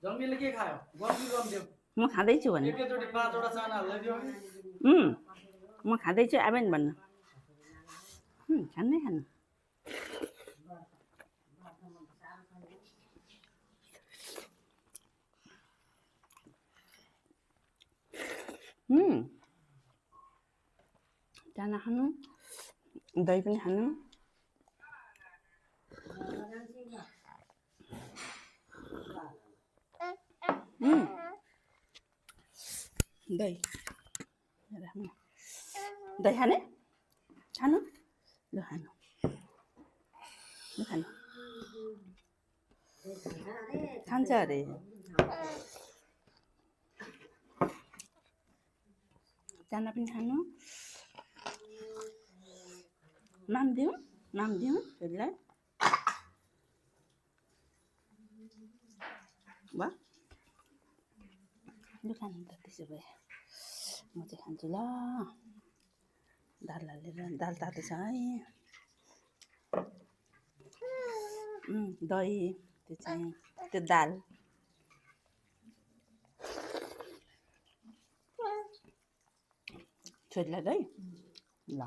जङ्गीले के खायो गम्ती गम्थ्यो म खाँदैछु भन्नु एकैचोटि 5 वटा चाना हाल्दै म खाँदैछु आबेन भन्नु खानै खानु चाना खानु दही पनि खानु दही दही खाने खानु ल खानु ल खानु खान्छ अरे चाना पनि खानु नाम दिउँ छोरीलाई वा लु खानु त त्यसो भए म चाहिँ खान्छु ल दाल हालेर दाल तातो छ है दही त्यो चाहिँ त्यो दाल छोरीलाई दही ल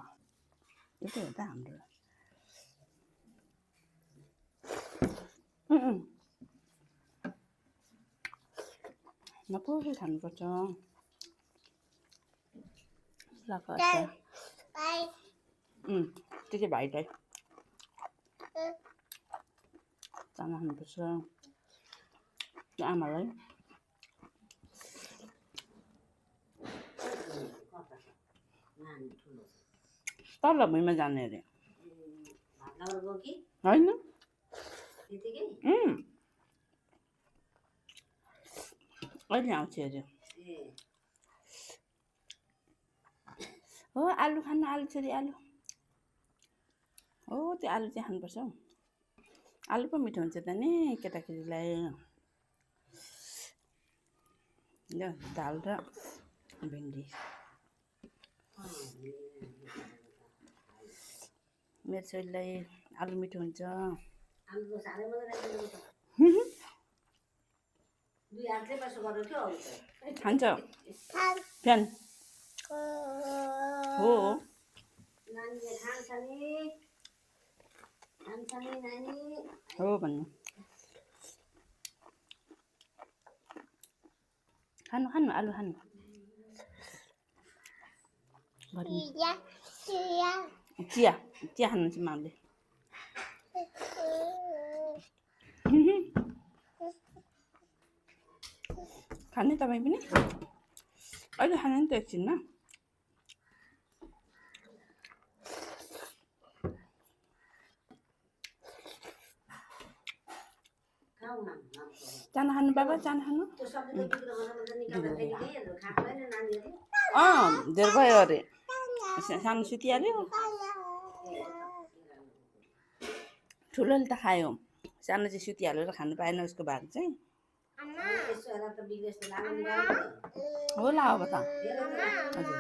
त्यो हो त हाम्रो नपुरै खानुपर्छ त्यो चाहिँ भाइलाई चाना खानुपर्छ त्यो आमालाई तल भुइँमा जाने अरे होइन अहिले आउँछ अरे हो आलु खानु आलु छोरी आलु हो त्यो आलु चाहिँ खानुपर्छ हौ आलु पो मिठो हुन्छ त नि केटाकेटीलाई ल दाल र भिन्डी मेरो छोरीलाई आलु मिठो हुन्छ खान्छ फ्यान हो हो भन्नु खानु खानु आलु खानु चिया चिया खानुहुन्छ माउले खाने तपाईँ पनि अहिले खाने नि त एकछिनमा चाना खानु बाबा चाना खानु धेर भयो अरे सानो सुतिहाल्यो ठुलोले त खायो सानो चाहिँ सुतिहालेर खानु पाएन उसको भाग चाहिँ होला अब त हजुर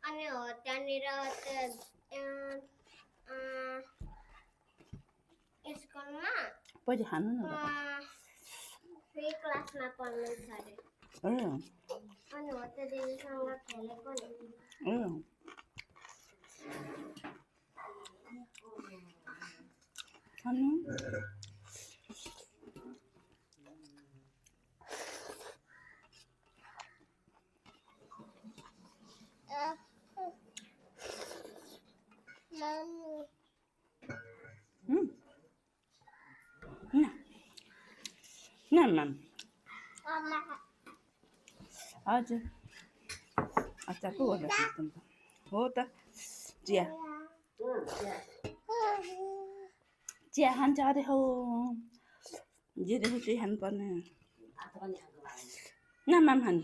अनि हो त्यहाँनिर स्कुलमा पछि खानु न फ्री क्लासमा पढ्नु छ अरे अनि हो त्यो दिदीसँग खेलेको नि खानु Naman. हजुर अच्छा पो होला सिस्टम त हो त चिया चिया खान्छ अरे हो जे देख्यो त्यही खानुपर्ने न माम खानु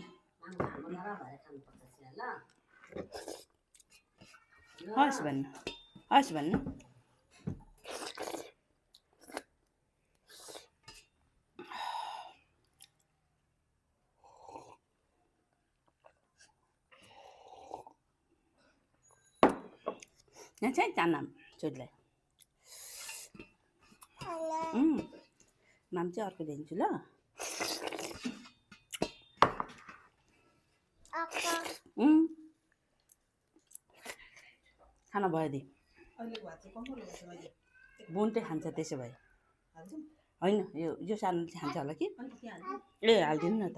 हस् भन्नु यहाँ चाहिँ चाना छोरीलाई माम चाहिँ अर्को ल्याइदिन्छु ल खाना भयो दि बुन्टे खान्छ त्यसो भए होइन यो सानो चाहिँ खान्छ होला कि ए हालिदिनु न त